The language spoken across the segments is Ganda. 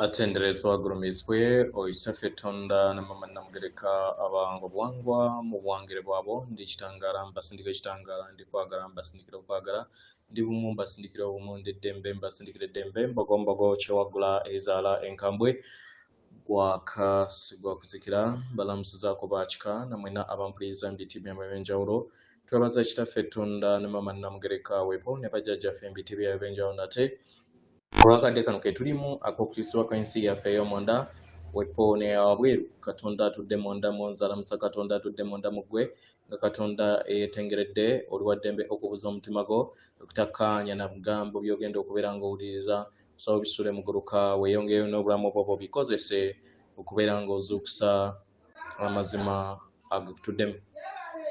Atenderezebwa agulumizibwe oyo Kitaffe Tonda ne Maama Nnamugereka abawanga obuwangwa mu buwangire bwabwo. Ndi kitangaala mbasindika ekitangaala, ndi kwagala mbasindikira okwagala, ndi bumu mbasindikira obumu, ndi ddembe mbasindikira eddembe, mbogombogo kyewaggula ezaala enkambwe, gwaka sigwa kuzikira. Mbalamusizaako bakika namwena abampuliriza mu biti byammwe eby'enjawulo. Twebaza Kitaffe Tonda ne Maama Nnamugereka wepo ne bajjajjaffe mu biti byabwe eby'enjawulo nate olwakadde kano ke tulimu ak'okutiisibwa kw'ensi yaffe ey'omunda wepo neyawabweru. Katonda atudde munda mu nze alamusa Katonda atudde munda mu ggwe nga Katonda eyeetengeredde. Oli wa ddembe okubuza omutima gwo okutakkaanya na bigambo by'ogenda okubeera ng'owuliriza. Osobola obisule muguluka weeyongereyo n'obulamu bwo bw'obikozese okubeera ng'ozuukusa amazima agakutuddemu.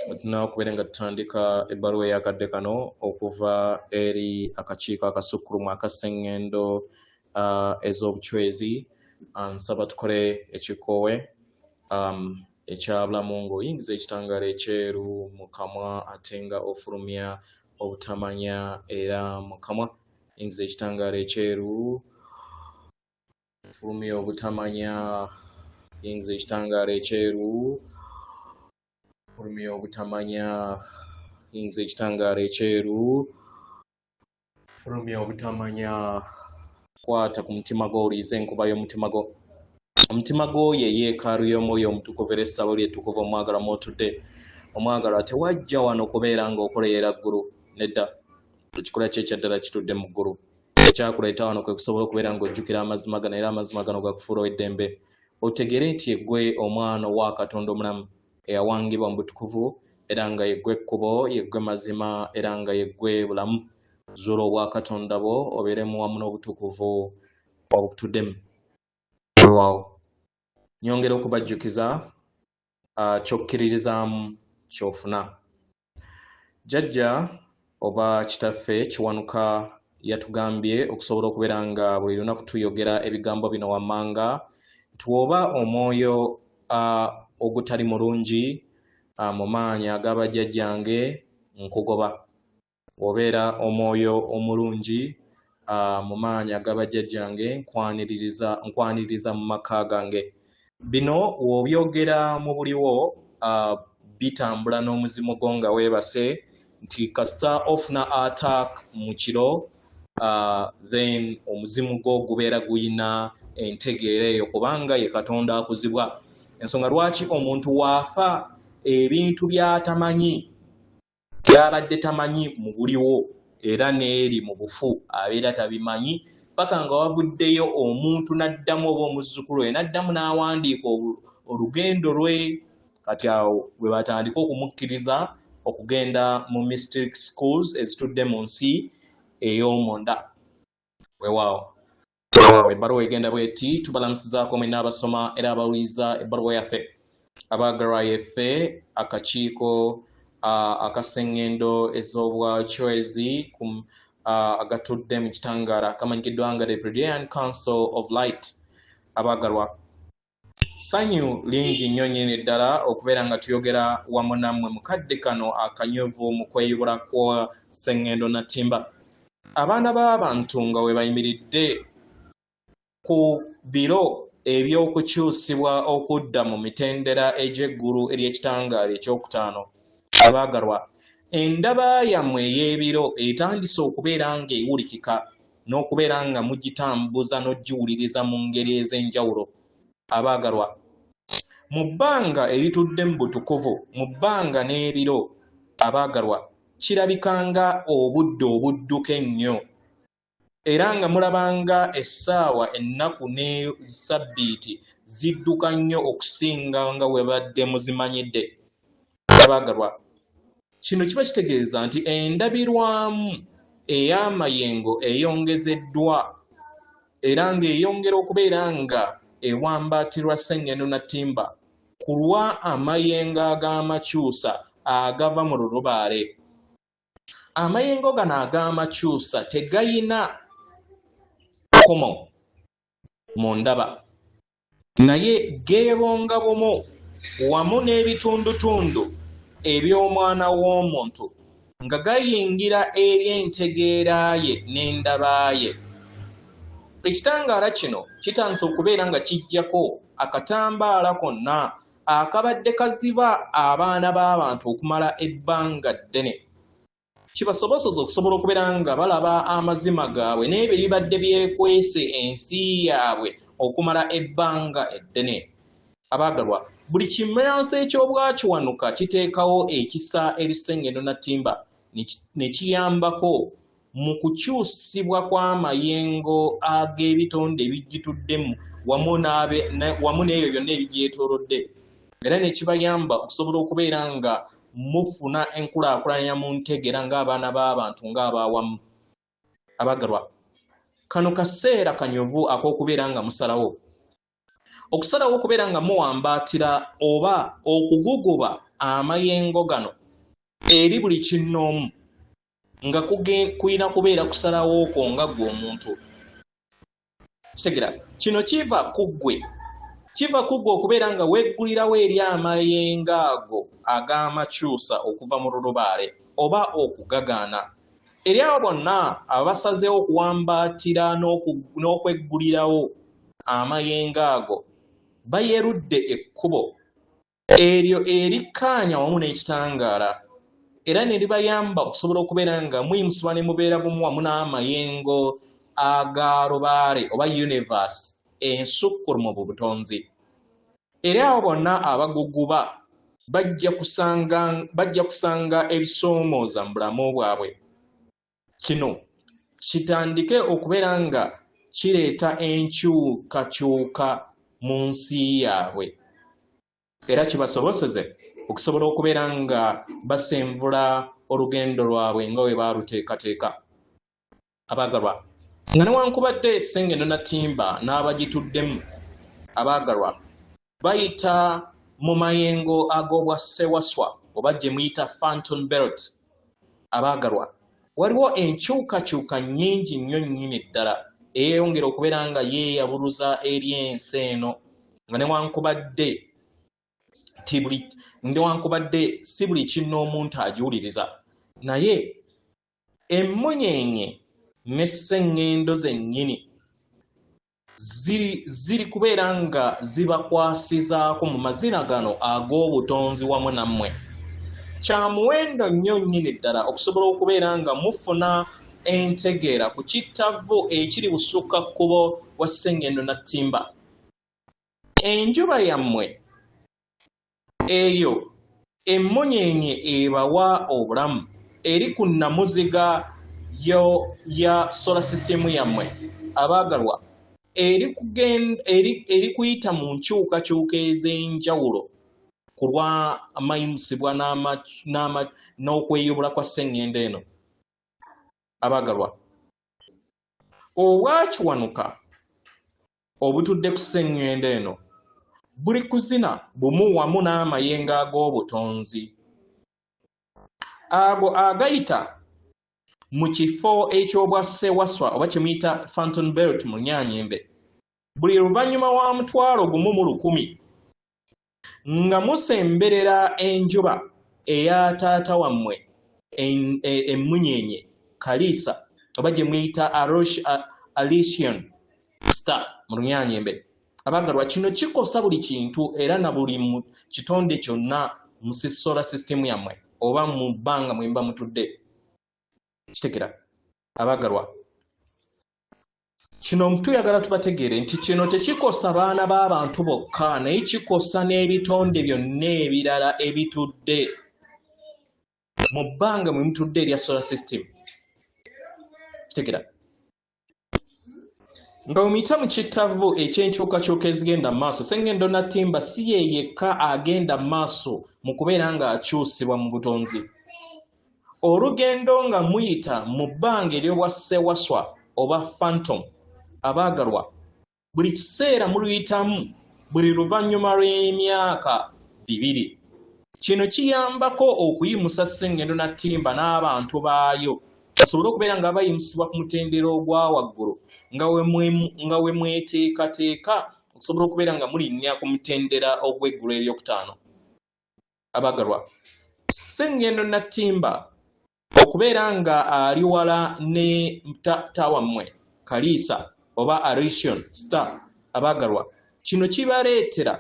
Tulina okubeera nga tutandika ebbaluwa ey'akadde kano okuva eri akakiiko akasukkulumu aka Sseŋŋendo ez'obucwezi. Nsaba tukole ekikoowe ekya bulamu ng'oyingiza ekitangaala ekyeru mu kamwa ate nga ofulumya obutamanya era mu kamwa. Yingiza ekitangaala ekyeru, fulumya obutamanya, yingiza ekitangaala ekyeru, fulumya obutamanya, yingiza ekitangaala ekyeru, fulumya obutamanya. Kwata ku mutima gwo owulirize enkuba y'omutima gwo. Omutima gwo ye yeekaalu y'Omwoyo Omutukuvu era essabo lye ettukuvu omwagalwa mw'otudde. Omwagalwa tewajja wano kubeera ng'okolerera ggulu, nedda. Ekikula kye ekyaddala kitudde mu ggulu. Ekyakuleeta wano kwe kusobola okubeera ng'ojjukira amazima gano era amazima gano gakufuula ow'eddembe. Otegeere nti yeggwe omwana owa Katonda omulamu eyawangibwa mu butukuvu era nga yeggwe kkubo, yeggwe mazima era nga yeggwe bulamu. Zuula obwakatonda bwo obeeremu wamu n'obutukuvu obukutuddemu. Weewaawo. Nyongera okubajjukiza ky'okkiririzaamu ky'ofuna. Jjajja oba kitaffe Kiwanuka yatugambye okusobola okubeera nga buli lunaku tuyogera ebigambo bino wammanga nti w'oba omwoyo ogutali mulungi mu maanyi ag'abajjajjange nkugoba. Bw'obeera omwoyo omulungi mu maanyi ag'abajjajjange nkwaniririza nkwaniriza mu maka gange. Bino w'obyogera mu buliwo bitambula n'omuzimu gwo nga weebase nti kasita ofuna attack mu kiro then omuzimu gwo gubeera guyina entegeera eyo kubanga ye Katonda akuzibwa. Ensonga lwaki omuntu w'afa ebintu by'atamanyi by'abadde tamanyi mu buliwo era n'eri mu bufu abeera tabimanyi paka nga wavuddeyo omuntu n'addamu oba omuzzukulu we n'addamu n'awandiika olugendo lwe. Kati awo we batandika okumukkiriza okugenda mu mystic schools ezitudde mu nsi ey'omunda. Weewaawo. Ebbaluwa egenda bweti: tubalamusizaako mwenna abasoma era abawuliriza ebbaluwa yaffe. Abaagalwa yeffe akakiiko akassengendo ez'obwacwezi agatudde mu kitangaala kamanyikiddwa nga the Pleiadian Council of Light. Abaagalwa, ssanyu lingi nnyo nnyini ddala okubeera nga tuyogera wamu nammwe mu kadde kano akanyuvu mu kweyubula kwa Ssengendo Natimba. Abaana b'abantu nga we bayimiridde ku biro eby'okukyusibwa okudda mu mitendera egy'eggulu ery'ekitangaala ekyokutaano. Abaagalwa, endaba yammwe ey'ebiro etandise okubeera ng'ewulikika n'okubeera nga mugitambuza n'ogiwuliriza mu ngeri ez'enjawulo. Abaagalwa, mu bbanga eritudde mu butukuvu, mu bbanga n'ebiro, abaagalwa, kirabika nga obudde obudduka ennyo, era nga mulaba nga essaawa, ennaku ne ssabbiiti zidduka nnyo okusinga nga bwe badde muzimanyidde. Abaagalwa, kino kiba kitegeeza nti endabirwamu ey'amayengo eyongezeddwa era ng'eyongera okubeera nga ewambaatirwa Ssengendo Nattimba ku lwa amayengo ag'amakyusa agava mu lulubaale. Amayengo gano ag'amakyusa tegayina kkomo mu ndaba. Naye geebonga bumu wamu n'ebitundutundu eby'Omwana w'omuntu nga gayingira eri entegeera ye n'endaba ye. Ekitangaala kino kitandise okubeera nga kijjako akatambaala konna akabadde kaziba abaana b'abantu okumala ebbanga ddene. Kibasoboseza okusobola okubeera nga balaba amazima gaabwe n'ebyo ebibadde byekwese ensi yaabwe okumala ebbanga eddene. Abaagalwa, buli kimyanso eky'Obwakiwanuka kiteekawo ekisa eri Ssengendo Nattimba ne kiyambako mu kukyusibwa kw'amayengo ag'ebitonde ebigituddemu wamu n'ebyo byonna ebigyetoolodde, era ne kibayamba okusobola okubeera nga mufuna enkulaakulanya mu ntegeera ng'abaana b'abantu ng'abaawamu. Abaagalwa, kano kaseera kanyuvu ak'okubeera nga musalawo. Okusalawo okubeera nga muwambaatira oba okuguguba amayengo gano eri buli kinnoomu nga kulina kubeera kusalawo kwo nga ggwe omuntu. Kitegera, kino kiva ku ggwe. Kiva ku ggwe okubeera nga weggulirawo eri amayengo ago ag'amakyusa okuva mu lulubaale oba okugagaana. Eri abo bonna abasazeewo okuwambaatira n'okweggulirawo amayengo ago, bayerudde ekkubo eryo erikkaanya wamu n'ekitangaala era ne libayamba okusobola okubeera nga muyimusibwa ne mubeera bumu wamu n'amayengo aga lubaale oba universe ensukkulumu mu butonzi. Era abo bonna abaguguba bajja kusanga ebisoomooza mu bulamu bwabwe. Kino kitandike okubeera nga kireeta enkyukakyuka mu nsi yaabwe era kibasoboseze okusobola okubeera nga basenvula olugendo lwabwe nga bwe baaluteekateeka. Abaagalwa, nga newankubadde Ssengendo Nattimba n'abagituddemu abaagalwa bayita mu mayengo ag'obwa Ssewaswa oba gye muyita Phantom Belt, abaagalwa, waliwo enkyukakyuka nnyingi nnyo nnyini ddala eyeeyongera okubeera nga yeeyabuluza eri ensi eno nga newankubadde nti buli newankubadde si buli kinnoomuntu agiwuliriza, naye emmunyeenye ne sseŋŋendo zennyini ziri kubeera nga zibakwasizaako mu mazina gano ag'obutonzi wamu nammwe. Kya muwendo nnyo nnyini ddala okusobola okubeera nga mufuna entegeera ku kittavvu ekiri busukka kkubo wa Sseŋŋendo Nattimba. Enjuba yammwe eyo emmunyeenye ebawa obulamu eri ku nnamuziga ya solar system yammwe abaagalwa eri kuyita mu nkyukakyuka ez'enjawulo ku lw'amayimusibwa n'okweyubula kwa sseŋŋendo eno abaagalwa. Obwakiwanuka obutudde ku sseŋŋendo eno buli kuzina bumu wamu n'amayengo ag'obutonzi ago agayita mu kifo eky'obwa Ssewaswa oba kye muyita Phantom Belt mu Nnyanyembe buli luvannyuma wa 10,000 nga musemberera enjuba eya taata wammwe emmunyeenye Kaliisa oba gye muyita Alician Star mu Lunyanyembe. Abaagalwa, kino kikosa buli kintu era na buli kitonde kyonna mu solar system yammwe oba mu bbanga mwe muba mutudde. Kitegera abaagalwa, kino tuyagala tubategeere nti kino tekikosa baana b'abantu bokka, naye kikosa n'ebitonde byonna ebirala ebitudde mu bbanga mwe mutudde erya solar system. Kitegera nga bwe muyita mu kittavu eky'enkyukakyuka ezigenda mu maaso, Ssengendo Nattimba si ye yekka agenda mu maaso mu kubeera ng'akyusibwa mu butonzi. Olugendo nga muyita mu bbanga ery'obwa Ssewaswa oba Phantom abaagalwa, buli kiseera muluyitamu buli luvannyuma lw'emyaka 2. Kino kiyambako okuyimusa Ssengendo Nattimba n'abantu baayo basobole okubeera nga bayimusibwa ku mutendera ogwa waggulu nga we mweteekateeka okusobola okubeera nga mulinnya ku mutendera ogw'eggulu eryokutaano. Abaagalwa, Ssengendo Nattimba okubeera nga ali wala ne taata wammwe Kaliisa oba Arishion star. Abaagalwa, kino kibareetera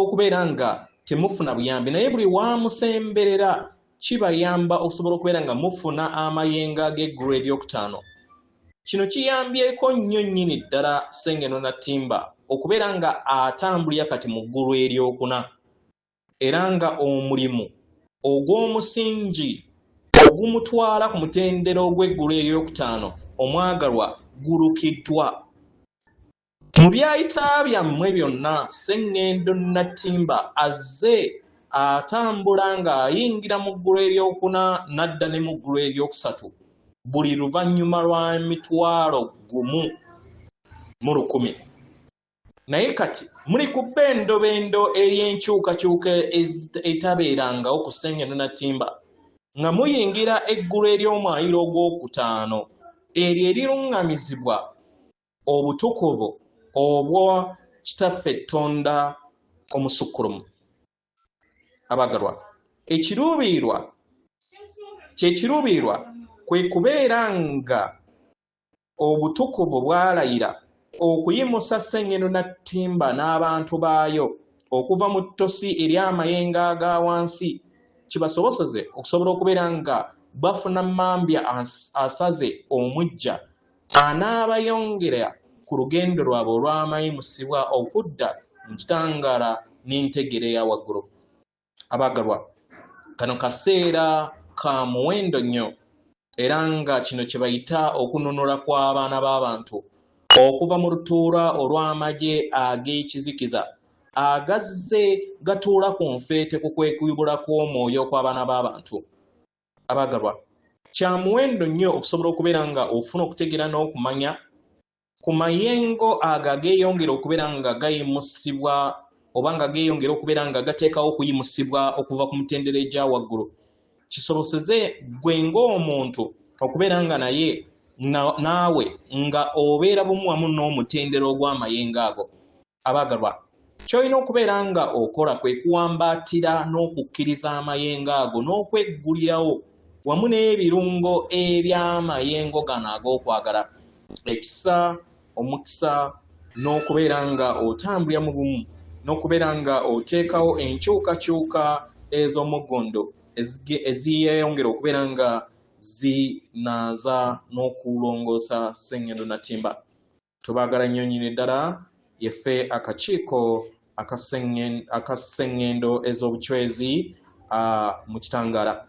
okubeera nga temufuna buyambi, naye buli wamusemberera kibayamba okusobola okubeera nga mufuna amayengo ag'eggulu eryokutaano. Kino kiyambyeko nnyo nnyini ddala Ssengendo Natimba okubeera nga atambulira kati mu ggulu eryokuna, era nga omulimu ogw'omusingi ogumutwala ku mutendera ogw'eggulu eryokutaano omwagalwa gulukiddwa. Mu byayita byammwe byonna, Ssengendo Natimba azze atambula ng'ayingira mu ggulu eryokuna n'adda ne mu ggulu eryokusatu buli luvannyuma lwa 1,000 mu 1,000. Naye kati muli ku bendobendo ery'enkyukakyuka etabeerangawo ku Ssengendo Natimba, nga muyingira eggulu ery'omwayiro ogwokutaano eryo eriruŋŋamizibwa obutukuvu obwa Kitaffe Tonda omusukkulumu. Abagalwa, ekiruubirirwa kyekiruubirirwa kwe kubeera nga obutukuvu bwalayira okuyimusa Ssengendo Natimba n'abantu baayo okuva mu ttosi ery'amayengo aga wansi, kibasoboseze okusobola okubeera nga bafuna mambya asaze omuggya anaabayongera ku lugendo lwabwe olw'amayimusibwa okudda mu kitangaala n'entegeera eya waggulu. Abaagalwa, kano kaseera ka muwendo nnyo, era nga kino kye bayita okununula kw'abaana b'abantu okuva mu lutuula olw'amagye ag'ekizikiza agazze gatuula ku nfeete ku kwekuyubula kw'omwoyo kw'abaana b'abantu. Abaagalwa, kya muwendo nnyo okusobola okubeera nga ofuna okutegeera n'okumanya ku mayengo ago ageeyongera okubeera nga gayimusibwa oba nga geeyongera okubeera nga gateekawo okuyimusibwa okuva ku mutendera egya waggulu, kisoboseze ggwe ng'omuntu okubeera nga naye naawe nga obeera bumu wamu n'omutendera ogw'amayengo ago. Abaagalwa, ky'olina okubeera nga okola kwe kuwambaatira n'okukkiriza amayengo ago n'okweggulirawo wamu n'ebirungo eby'amayengo gano ag'okwagala, ekisa, omukisa, n'okubeera nga otambulira mu bumu, n'okubeera nga oteekawo enkyukakyuka ez'omuggundu ezeeyongera okubeera nga zinaaza n'okulongoosa Ssengendo Natimba. Tubaagala nnyo nnyini ddala. Yeffe akakiiko aka Ssengendo ez'obuchwezi mu kitangaala.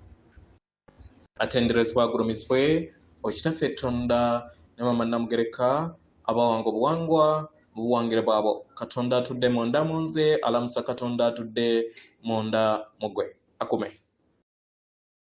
Atenderezebwa agulumizibwe Okitaffe Tonda ne Maama Namugereka abawanga obuwangwa mu buwangire bwabo. Katonda atudde munda mu nze alamusa Katonda atudde munda mu ggwe. Akume.